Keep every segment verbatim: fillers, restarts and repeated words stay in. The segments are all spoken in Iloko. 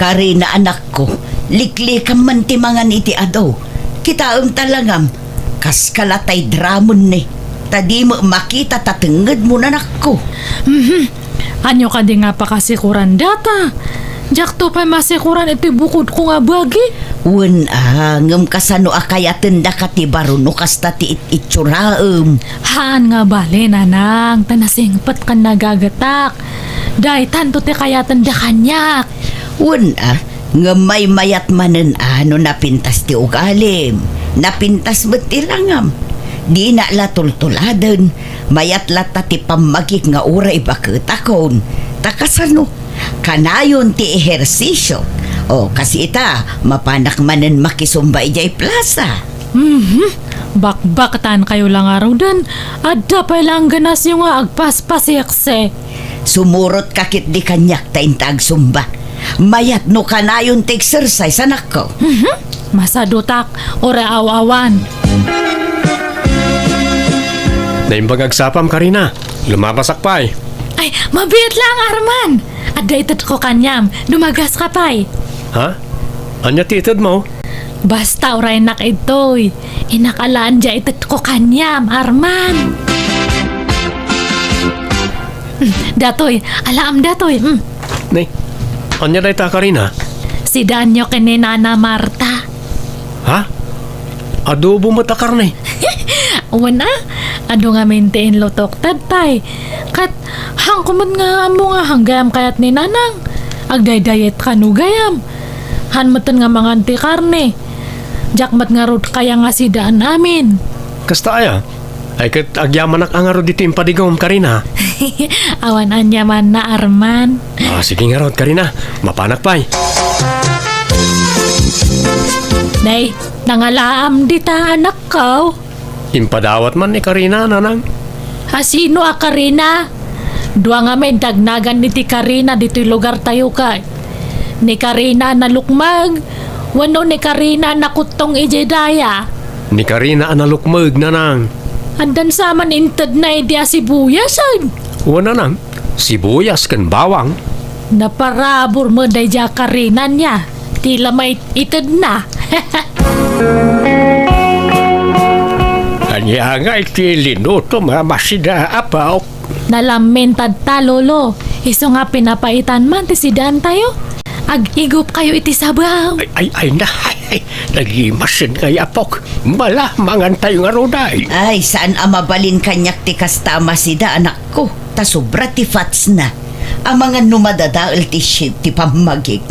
Karina, anakko, liklikam man ti mangan iti adu. Kitaem ta langam, kaskala tay dramon ni. Ta di met makita ta tengngedmo, anakko. Mhm. Ania kadi nga pakasikuran data? Diakto pay masikuran iti bukodko nga bagi. Wen a, ngem kasano a kayatendaka ti baro no kasta ti it-ituraem? Haan nga bale, nanang, ta nasingpet ken nagagetak. Daytanto ti kayatenda kaniak. Wen a, ngem maymayat manen a no napintas ti ugalim. Napintas met ti langam. Dina la tultuladen. Mayat latta ti pammagik nga uray baketakon. Ta kasano? Kanayon ti ehersisio. O, kas ita, mapanak manen makisumba idiay plaza. Mhm. Bakbaktan kayo la ngaruden. Adda pay la angganasyo nga agpaspasiksi. Sumurot ka ketdi kaniak ta inta agsumba. Mayat no kanayon ti exercise, anakko. Mhm. Masadutak, uray aw-awan. Naimbag agsapam, Karina. Lumabasak pay. Ay, mabiit lang, Arman. Adda itedko kaniam. Dumagas ka pay. Ha? Ania ti itedmo? Basta uraynak idtoy. Inakalaan dia itedko kaniam, Arman. Mm, datoy, alaam datoy. Mm. Nay, ania dayta, Karina? Sidaanyo ken ni Nana Marta. Ha? Adobo met a karne? Wen a, adu ngamin ti inlutok, tatay. Ket, hangko met nga ammo nga hanggayam kayat ni Nanang. Agdaydiet kano gayam. Han metten nga mangan ti karne. Diak met ngarud kaya nga sidaan amin. Kasta aya? Ay, ket agyamanak a ngarud ditoy impadigom, Karina. Awan aniamanna, Arman. Ah, sige ngarud, Karina. Mapanak pay. Nay, nangalaam dita, anakko. Impadawat man ni Karina, nanang. A, sino a Karina? Dua ngamin ti agnagan iti Karina ditoy lugartayo, kay. Ni Karina a nalukmeg, wenno ni Karina a nakuttong idiay daya? Ni Karina a nalukmeg, nanang. Addan sa man intedna idi a sibuyasen? Wen, nanang, sibuyas ken bawang. Naparabur met daydiay a Karina nia. Ti la maitedna. Ania nga iti linutom a masida, apok? Nalamin tatta, Lolo. Isu nga pinapaitan man ti sidaantayo. Ag-igupkayo iti sabaw. Ay, ay, ay, na, ay, ay, nagimasen ngay, apok. Bala, mangantayo ngarud ay. Ay, saan a mabalin kaniak ti kasta a masida, anakko. Ta sobra ti fatsna. Amangan no madadael ti shape ti pammagik.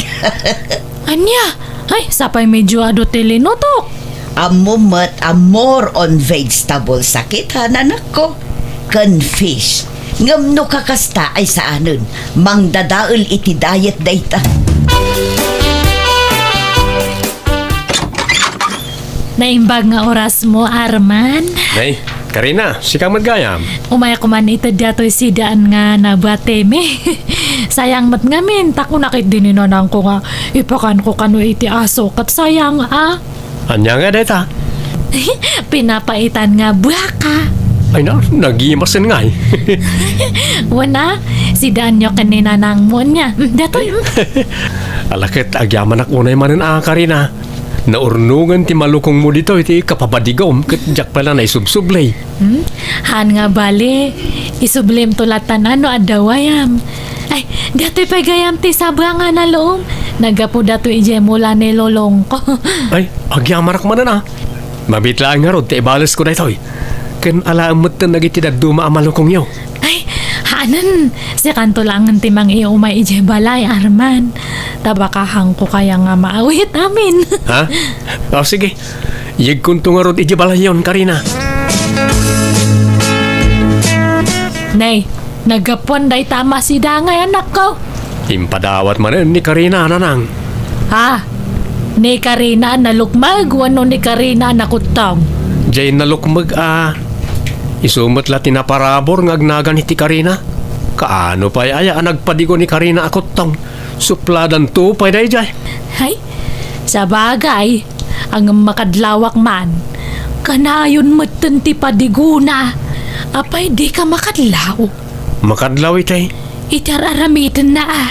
Ania? Ay, sapay medyo adu ti linutok. Ammo met a more on vegetables a kita, nanakko, ken fish. Ngem no kakasta ay saanen, mangdadael iti diet dayta. Naimbag nga orasmo, Arman. Nay, Karina, sika met gayam. Umayak man ita diyatoy sidaan nga nabatemi. Sayang met ngamin, ta kunak idi ni nanangko nga ipakanko kano iti aso, ket sayang a. Ania nga dayta? Pinapaitan nga buaka. Ay na, nagimasen ngay. Wen a, sidaanyo ken ni nanangmo nia. Mm, datoy, mm. Ala ket agyamanak unay manen a, Karina. Naurnongen ti malukongmo ditoy ti kapabadigom ket diak pay la naisubsubley. Hmm? Haan nga bale, isublimto latta no adda wayam. Ay, datoy pay gayam ti sabang a nalom. Naggapu datoy idiay mula ni lolongko. Ay, agyamanak manen a. Mabiit laeng ngarud ti ibalesko daytoy. Ken alaem metten dagiti dadduma a malukongyo. Ay, haanen, sikanto laengen ti mangiumay idiay balay, Arman. Ta baka haanko kaya nga maawit amin. Ha? O, sige. Yegkonto ngarud idiay balayyon, Karina. Nay, naggapuan dayta a masidangay, anakko. Impadawat manen ni Karina, nanang. Ha? Ni Karina a nalukmeg wenno ni Karina a nakuttong? Jay nalukmeg a. Isu met la ti naparabur nga agnagan iti Karina. Kaano pay aya a nagpadigo ni Karina a kuttong? Supladanto pay dayjay. Hay, sabagay, ngem makadlawak man. Kanayon metten ti padigona. Apay dika makadlaw? Makadlaw itay. Iti ar-aramitenna a.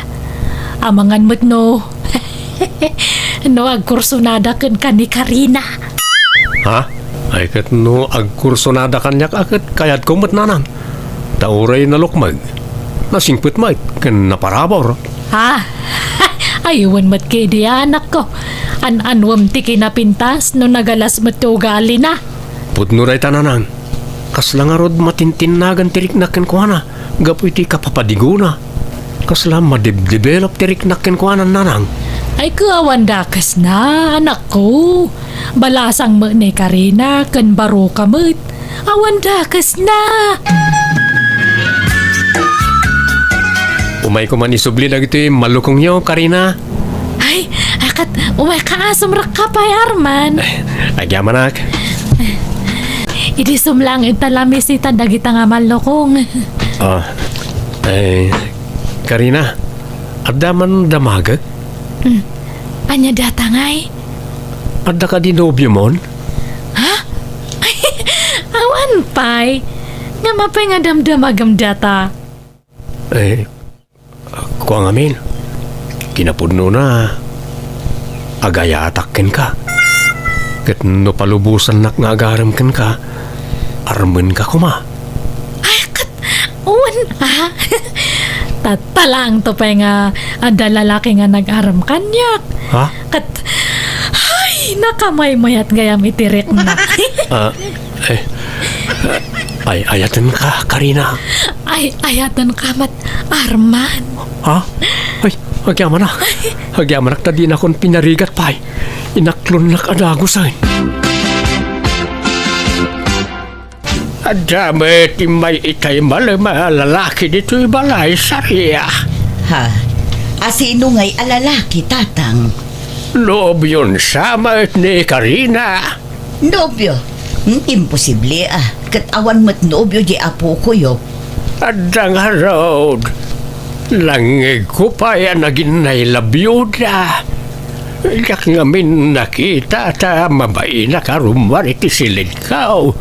Amangan met no. No agkursonada kenka ni Karina. Ha? Ay, ket no agkursonada kaniak, a, ket kayatko met, nanang. Ta uray nalukmeg, nasingpet met ken naparabur. Ha? Ay, wen met ketdi, anakko. An-anuem ti kinapintas no nagalas met ti ugalina. Pudno dayta, nanang. Kasla ngarud matintinnagan ti riknak kenkuana gapu iti kapapadigona. Kasla madebdevelop ti riknak kenkuana, nanang. Ay, ket awan dakesna, anakko. Balasang met ni Karina ken baroka met. Awan dakesna. Umayko man isubli dagiti mallukongyo, Karina. Ay, akat, umayka a, sumrekka pay, Arman. Ay, agyamanak. Idi sumlang ita la misita dagita nga mallukong. Ah, ay, Karina, adda man damagek? Hmm. Ania data ngay? Adda kadi nobiomon? Ha? Awan pay. Ngem apay nga damdamagem data? Eh, kua ngamin, kinapudnona, agayatak kenka. Ket no palubosannak nga agarem kenka, armenka koma. Ay, ket, wen, ah. Tatta laeng to pay nga adda lalaki nga nag-arem kaniak. Ha? Ket, ay, nakamaymayat gayam iti rikna. Ah, eh, ay, ayatenka, Karina. Ay, ayatenka met, Arman. Ha? Ay, agyamanak. Agyamanak ta dinakon pinarigat pay. Inaklonnak a dagusen. Adda met immay itay malem a lalaki ditoy balay, Saria. Ha? Asino ngay a lalaki, Tatang? Nobion sa met ni Karina. Nobio? Hmm, imposible, a. Ket awan met nobio di apokoyo. Adda ngarud. Nangngegko pay a naginnay la biuda. Diak ngamin nakita ta mabainak a rummuar iti silidko.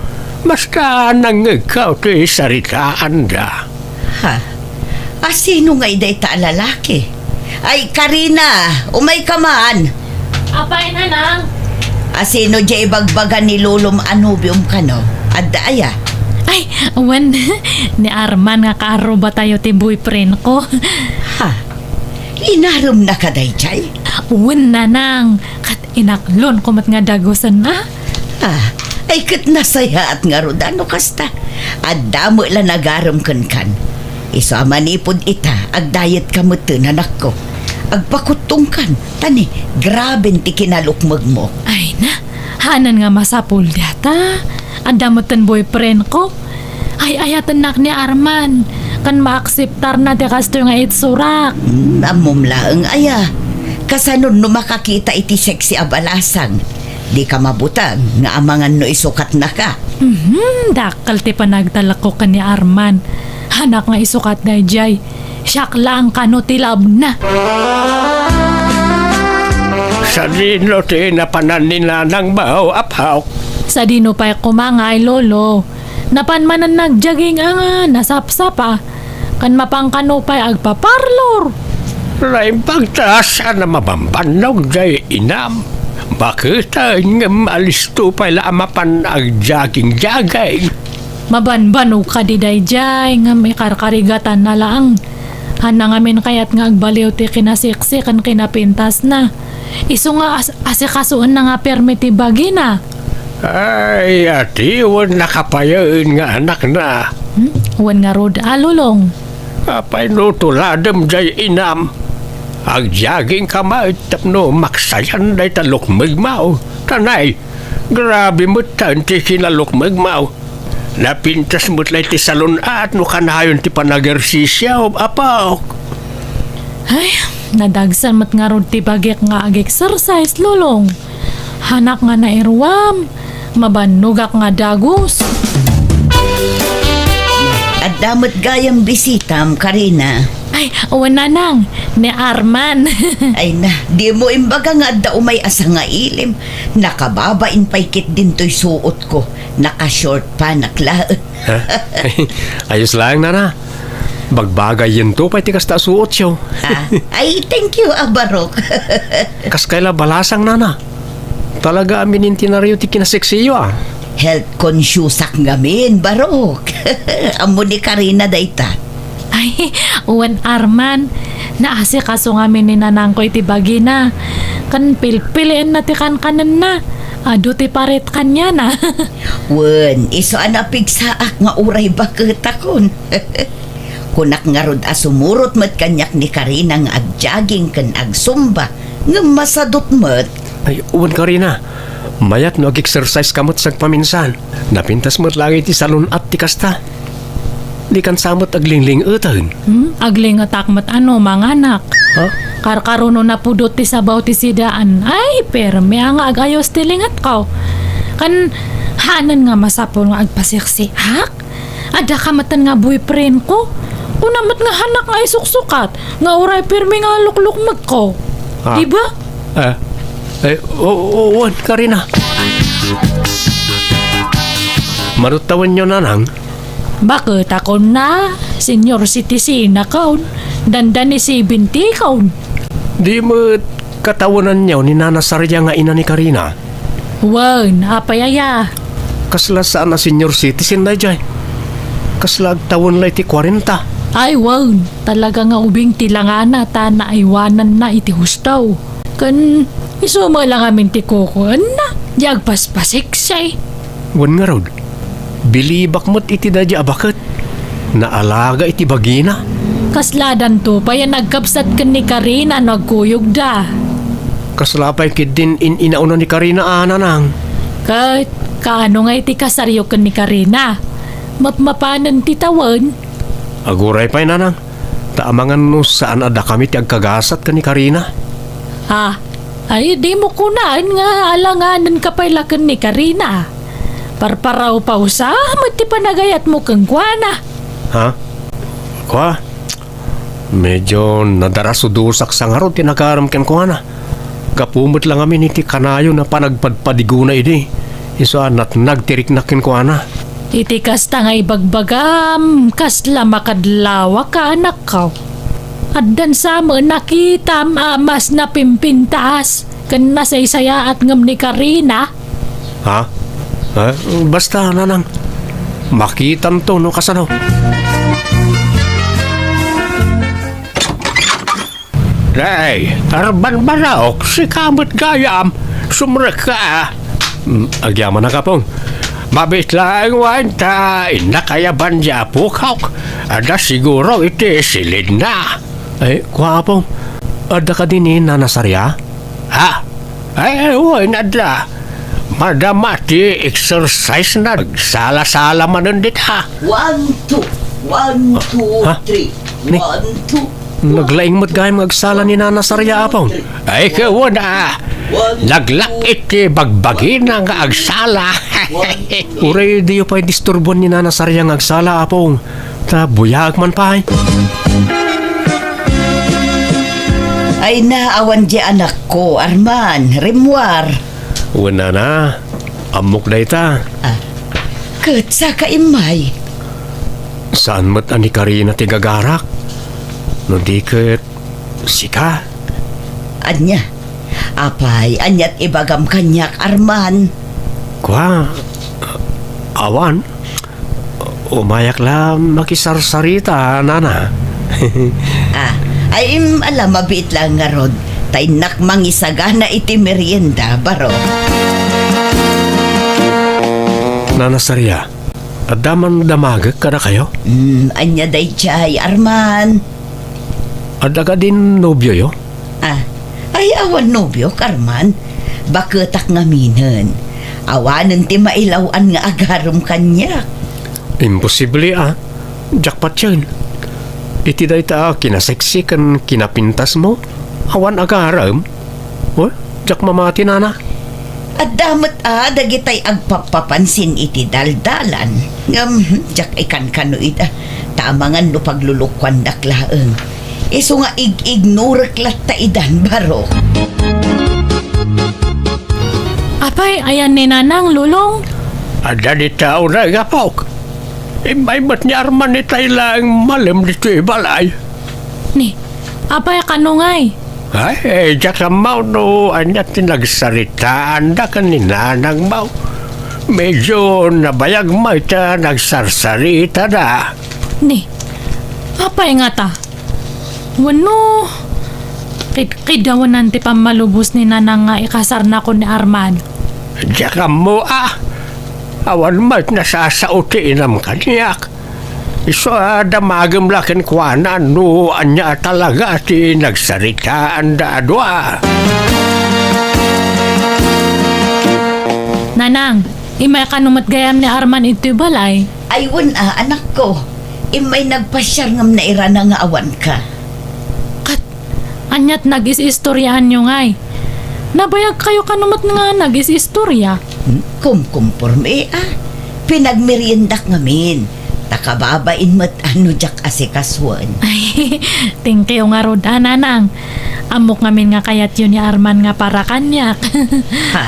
Basta nangngegko ti saritaanda. Ha? Asino ngay dayta a lalaki? Ay, Karina, umayka man! Apay, Nanang? Asino diay ibagbaga ni Lolom a nobiom kano? Adda aya? Ay, wen, ni Arman nga kaarrubatayo ti boyfriend ko. Ha? Inaremnaka daydiay? Wen, Nanang. Ket inaklonko met nga dagusen, a. Ah, ay ket nasayaat ngarud a no kasta. Adda met la nagarem kenkan. Isu a manipud ita, agdayetka metten, anakko. Agpakuttongkan, ta ni, graben ti kinalukmegmo. Ay na, hanan nga masapul dayta. Adda metten boyfriend ko. Ay-ayatennak ni Arman, ken maakseptarna ti kastoy nga itsurak. Hmm, ammom laeng aya. Kasano no makakita iti sexy a balasang? Dika mabuteng nga amangan no isukatnaka. Mhm, dakkel ti panagtalekko ken ni Arman. Hanak nga isukat daydiay. Siak laeng kano ti labna. Sadino ti napanan ni Nanang Bao, Apo? Sadino pay koma ngay, Lolo? Napan manen nagjogging a nga nasapsapa, ken mapan kano pay agpa-parlor. Naimbag ta saan a mabambannog diay inam. Baketen ngem alisto pay la a mapan agjogging-jogging. Mabanbanog kadi daydiay ngem ikarkarigatanna laeng. Haanna ngamin kayat nga agbaliw ti kinaseksi ken kinapintasna. Isu nga as-, asikasoenna nga permi ti bagina. Ay, adiwen nakapayen nga anakna. Hmm? Wen ngarud a, Lolong? Apay no tuladem diay inam? Agjoggingka met tapno maksayan dayta lukmegmo. Tanay, grabe metten ti kinalukmegmo. Napintas met la iti salon-at no kanayon ti panagersisio, Apo. Ay, nadagsen met ngarud ti bagik nga ag-exercise, Lolong. Hanak nga nairuam, mabannogak nga dagus. Adda met gayam bisitam, Karina. Ay, wen, Nanang, ni Arman. Ay na, dimo imbaga nga adda umay a sangailim. Nakababain pay ketdin toy suotko. Naka-short pants laeng. Ha? Ayos laeng, Nana. Bagbagayyento pay ti kasta a suotyo. Ah, ay, thank you, a Barok. Kas kayla balasang, nana. Talaga a minintinaryo ti kinaseksiyo, a. Health consciousak ngamin, Barok. Ammo ni Karina dayta. Ay, wen Arman, naasikaso ngamin ni nanangko iti bagina. Ken pilpilienna ti kankanenna. Adu ti paret kaniana. Wen, isu a napigsaak nga uray baketakon. Kunak ngarud a sumurot met kaniak ni Karina nga agjogging ken agsumba, ngem masadut met. Ay, wen Karina, mayat no ag-exercise ka met sagpaminsan. Napintas met laeng iti salun-at ti kasta. Dikan sa met aglingling-eten. Hmm? Aglingetak met ano, manganak. Ha? Karkaro no napudot ti sabaw ti sidaan. Ay, permi a nga agayos ti lingetko. Kan, hanen nga masapul nga agpaseksiak? Adda ka metten nga boyfriend ko. Kuna met nga hanak nga isuksukat, nga uray permi nga luklukmegko. Ah. Di ba? Eh, eh, o, o, wen, Karina. Manuttawenyo, nanang? Baket a kunna, senior citizen a kun, dandani seventy kun. Di met katawenanyo ni Nana Saria nga ina ni Karina? Wen, apay aya? Kasla saan a senior citizen daydiay. Kasla agtawen la iti kwarenta. Ay, wen, talaga nga ubing ti langana ta naaywananna iti husto. Ken isu met la ngamin ti kukuenna, di agpaspaseksi. Wen ngarud, bilibak met iti daydiay a baket. Naalaga iti bagina. Kasladanto pay a nagkabsat ken ni Karina no agkuyogda. Kasla pay ketdin in-inauna ni Karina a, nanang? Ket kaano nga iti kasaryo ken ni Karina? Mapmapanen ti tawen? Aguray pay, nanang. Ta amangan no saan a dakami ti agkagasat ken ni Karina. Ah, ay, dimo kunaen nga alanganenka pay la ken ni Karina. Parparawpawsa met ti panagayatmo kenkuana. Ha? Kua? Medyo nadarasudosak sa ngarud ti nagarem kenkuana. Gapu met la ngamin iti kanayon a panagpadpadigona idi, isu a natnag ti rikna kenkuana. Iti kasta nga ibagbagam, kasla makadlawak a anakko. Addan sa met nakitam a mas napimpintas ken nasaysayaat ngem ni Karina. Ha? Eh, basta, nanang, makitanto no kasano. Nay, Arman Barok, sika met gayam, sumrekka. Mm, agyamanak, Apong. Mabiit laeng wen ta innak a yaban ti apok. Adda siguro iti silidna. Ay, kua, Apong. Adda kadi ni Nana Saria? Ha? Ay, wen, adda. Madama ti exercise na. Agsala-sala manen dita. One, two. One, two, Ha? three. Ni? One, two. Naglaing met gayam nga agsala ni Nana Saria, Apong. Ay, kawan, ah. Naglak iti bagbagina nga agsala. Uray diyo pay disturbuan ni Nana Saria nga agsala, Apong. Ta buyaag man pay. Ay na, awan di anakko, Arman, rimmuar. Wen, nana, ammok dayta. Ah, ket saka immay. Saan met a ni Karina ti gagarak? No di ket sika? Ania? Apay, aniat ibagam kaniak, Arman? Kua, awan. Umayak la makisarsarita, nana. Ah, ay, im, ala, mabiit la ngarud. Ta innak mangisagana iti merienda, Barok. Nana Saria, adda man damagek kadakayo? Hmm, ania daydiay, Arman? Adda kadin nobioyo? Ah, ay, awan nobiok, Arman. Baketak ngaminen. Awanen ti mailaw-an nga agarem kaniak. Imposible, a. Diak patien. Iti dayta a kinaseksi ken kinapintasmo, awan agarem? O, diak mamati, nana. Adda met a dagitay agpappapansin iti daldalan. Ngem, hmm, diak ikankano ida. Ta amangan no paglulukuandak laeng. Isu nga ig-ignorek latta idan, Barok. Apay, ayan ni Nanang, Lulong? Adda dita unay, apok. Immay met ni Arman itay laeng malem ditoy balay. Ni, apay kano ngay? Ay, diak ammo no ania ti nagsaritaanda ken ni nanangmo. Medyo nabayag met ta nagsarsaritada. Ni, apay ngata? Wenno, kidkidawenan ti pammalubos ni Nanang nga ikasarnakon ni Arman? Diak ammo a. Awan met nasasao ti inam kaniak. Isu a damagem la kenkuana no ania a talaga ti nagsaritaanda a dua. Nanang, immay kano met gayam ni Arman itoy balay? Ay, wen a, anakko. Immay nagpasiar ngem nairana nga awanka. Ket, aniat nagis-istoriaanyo ngay? Nabayag kayo kano met nga nagis-istoria? Hmm? Kumkumporme, a. Pinagmeriendak ngamin. Ta kababain met a no diak asikasuen. Ay, thank you ngarud, a, Nanang. Ammok ngamin nga kayatyo ni Arman nga para kaniak. Ha?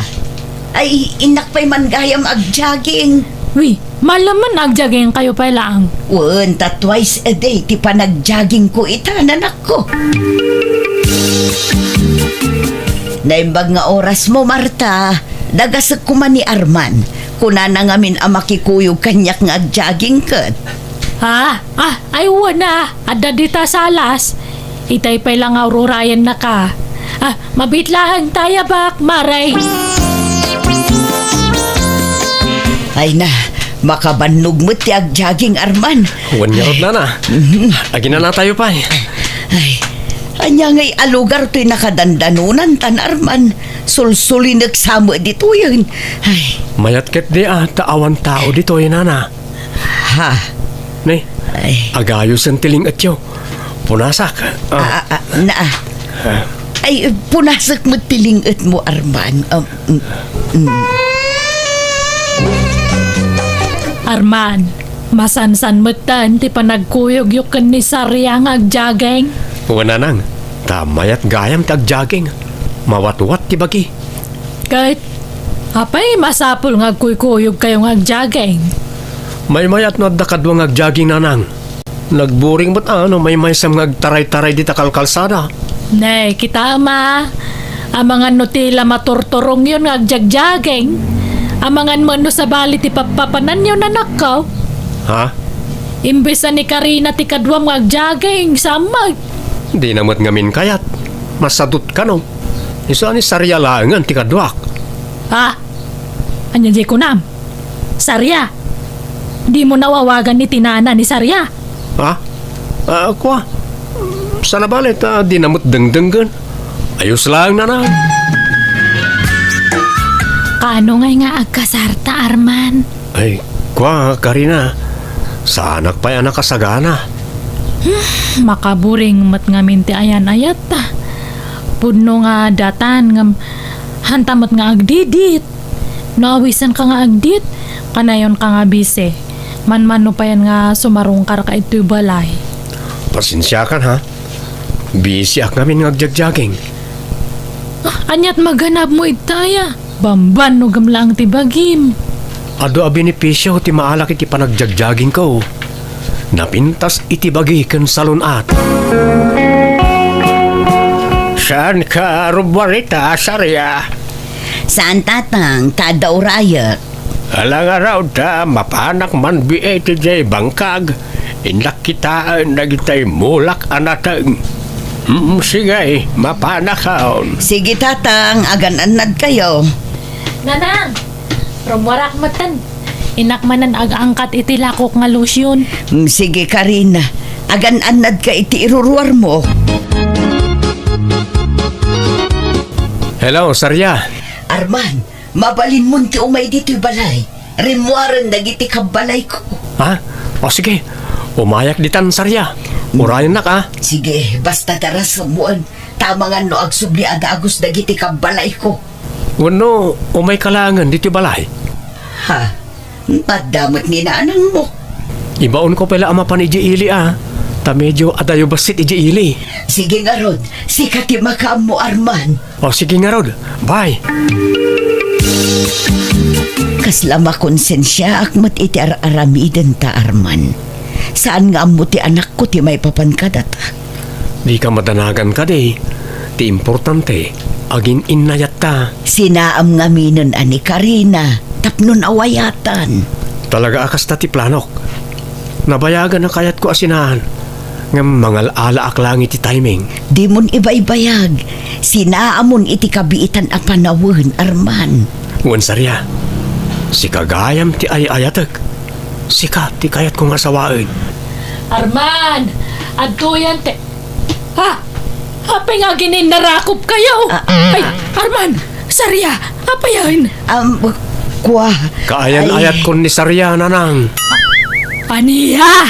Ay, innak pay man gayam agjaging. Wi, malaman agjaging kayo pay laang. Wen, ta twice a day ti panagjogging ko ita, nanakko. Naimbag nga oras mo, Marta. Dagasek koma ni Arman. Kunana ngamin a makikuyog kaniak nga agjaging ket. Ah, ah, ay wen a, adda dita salas. Itay pay la nga ururayennaka. Ah, mabiit laeng ta, yabak, maray. Ay na, makabannog met ti agjaging, Arman. Wen ngarud, Nana. Mhm. Aginana tayo pay. Ay, ania ngay a lugar toy nakadandanonantan, Arman? Sulsulinek sa met ditoyen. Ay. Mayat ketdi a, ta awan tao ditoy, Nana. Ha? Ne, ay, agayosen ti ling-etyo. Punasak. Ah. Ah, ah, ah, na, ah. Ah. Ay, punasak met ti ling-etmo, Arman. Um, mm, mm. Arman, masansan metten ti panagkuyogyo ken ni Saria nga agjaging? Wen, Nanang, ta mayat gayam ti agjaging. Mawatwat ti bagi. Ket, apay masapul nga agkuykuyogkayo nga agjaging? Maymayat no adda kadua nga agjaging, Nanang. Nagburing met a no maymaysam nga agtaraytaray dita kalkalsada. Ne, kitaem a. Amangan no ti la maturturongyon nga agjagjogging. Amangan met no sabali ti pappapananyo, nanakko. Ha? Imbes a ni Karina ti kaduam nga agjaging, sammag. Dina met ngamin kayat. Masadut kano. Isu a ni Saria laengen ti kaduak. Ha? Ania diay kunam? Saria? Dimo nawawagan iti nana ni Saria? Ha? Ah, kua? Sana bale ta dina met dengdenggen. Ayos laeng, Nana. Kaano ngay nga agkasarta, Arman? Ay, kua, Karina. Saanak pay a nakasagana. Hmm, makaburing met ngamin ti ayan-ayat ta. Pudno nga datan ngem hanta met nga agdidit. No awisenka nga agdit, kanayonka nga bisi. Manmano payen nga sumarungkarka itoy balay. Pasensiakan, ha? Bisiak ngamin nga agjagjogging. Ah, aniat maganabmo ita aya? Bambanogem laeng ti bagim. Adu a benepisio ti maalak iti panagjagjoggingko. Napintas iti bagi ken salun-at. Saanka rummuar ita, Saria? Saan, Tatang, ta adda urayek. Ala ngarud ta mapanak man biit idiay bangkag. Innak kitaen dagitay mulak a nateng. Mm, sige, mapanakon. Sige, Tatang, agan-annadkayo. Nanang, rummuarak metten. Innak manen ag-angkat iti lakok nga lotion. Mm, sige, Karina. Agan-annadka iti iruruarmo. Hello, Saria. Arman, mabalinmon ti umay ditoy balay. Rimmuaren dagiti kabbalayko. Ha? O sige, umayak ditan, Saria. Urayennak, a. Sige, basta darasem wen. Tamangan no agsubli a dagus dagiti kabbalayko. Wenno, umayka laengen ditoy balay? Ha? Adda met ni nanangmo. Ibaonko pay la a mapan idiay ili, a. Ta medio adayo bassit idiay ili. Sige ngarud, sika ti makaammo, Arman. O, sige ngarud. Bye. Kasla makonsensiaak met iti ar-aramidenta, Arman. Saan nga ammo ti anakko ti maipapan kadata. Dika madanagan kadi. Ti importante, agin-innayatta. Sinaam ngaminen a ni Karina tapno nawayatan. Talaga a kasta ti planok. Nabayagan a kayatko a sinaan, ngem mangal-alaak laeng iti timing. Dimon ibaybayag. Sinaamon iti kabiitan a panawen, Arman. Wen, Saria, sika gayam ti ay-ayatek. Sika ti kayatko nga asawaen. Arman! Adtoyan ti, ha? Apay nga agin-innarakop kayo? Ah, ah. Ay, Arman! Saria! Apayen? Am, kua. Kaayan-ayatkon ni Saria, Nanang. Ania?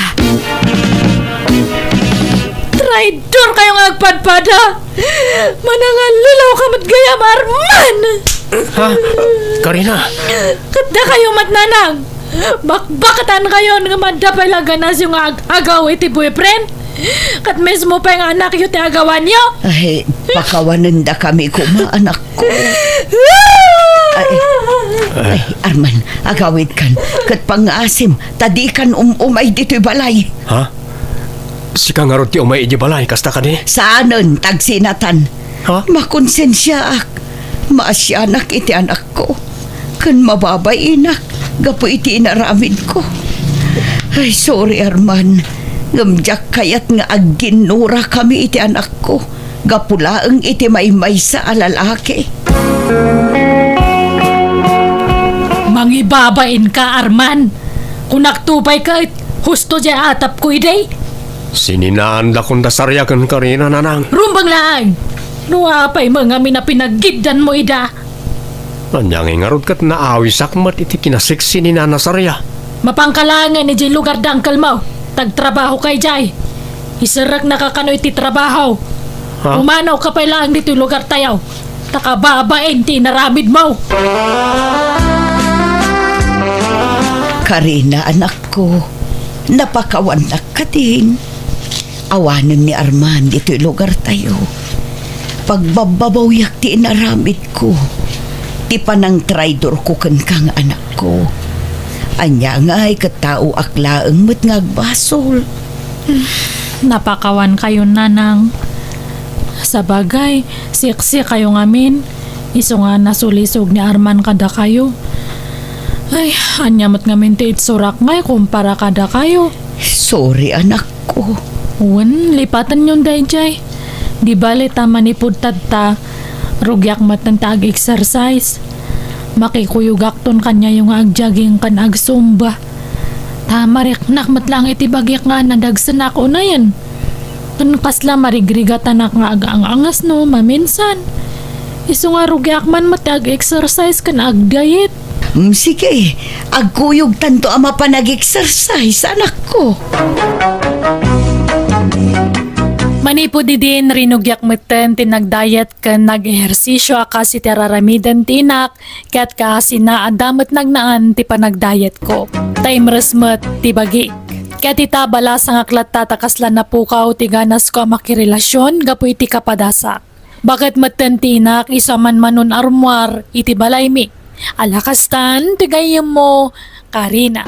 Traidor kayo nga agpadpada! Manangallilaw ka met gayam, Arman! Ha? Karina? Ket dakayo met, Nanang! Bakbakatan kayo nga madda pay la ganasyo nga ag-agaw iti boyfriend? Ket mismo pay nga anakyo ti agawanyo? Ay, pakawanendakami koma, anakko. Ay, ay, Arman, agawidkan. Ket pangngaasim, ta dikan um-umay ditoy balay. Ha? Sika ngarud ti umay idiay balay, kasta kadi? Saanen, tagsinatan. Ha? Makonsensiaak. Maasianak iti anakko. Ken mababainak gapu iti inaramidko. Ay, sorry, Arman. Ngem diak kayat nga agginnurakami iti anakko gapu laeng iti maymaysa a lalaki. Mangibabainka, Arman. Kunakto pay ket, husto diay atapko idi. Sininaandakon da Saria ken Karina, Nanang. Rumbeng laeng! No apay met ngamin a pinaggiddanmo ida? Ania ngay ngarud ket naawisak met iti kinasiksi ni Nana Saria? Mapangka laengen idiay lugar da angkelmo. Tagtrabahoka idiay. Iserreknaka kano iti trabaho. Ha? Pumanawka pay laeng ditoy lugartayo. Ta kababain ti inaramidmo. Karina, anakko, napakawannak kadin. Awanen ni Arman ditoy lugartayo. Pagbabbabawiak ti inaramidko, ti panangtraidorko kenka nga anakko. Ania ngay ket taoak laeng met nga agbasol. Napakawan kayo, Nanang. Sabagay, siksi kayo ngamin. Isu nga nasulisog ni Arman kadakayo. Ay, ania met ngamin ti itsurak ngay kumpara kadakayo? Sorry, anakko. Wen, lipatenyon daydiay. Di bale ta manipud tatta, rugiak metten ta ag-exercise. Makikuyogakton kaniayo nga ag-jogging ken ag-zumba. Ta mariknak met laeng iti bagik nga nadagsenak unayen. Ken kasla marigrigatanak nga agang-angasno maminsan. Isu nga rugiak man met ti ag-exercise ken ag-diet. Mm, sige, agkuyogtanto a mapan ag-exercise, anakko. Manipud idin, rinugiak metten ti nag-diet ken nag-ehersisio a kas iti ar-aramiden ti inak, ket kaasina, adda met nagnaan ti panagdayetko. Ta imres met ti bagik. Ket ita, balasangak latta ta kasla napukaw ti ganasko a makirelasion gapu iti kapadasak. Baket metten ti inak isu a manmanon a rummuar iti balaymi. Ala kastan ti gayyemmo, Karina.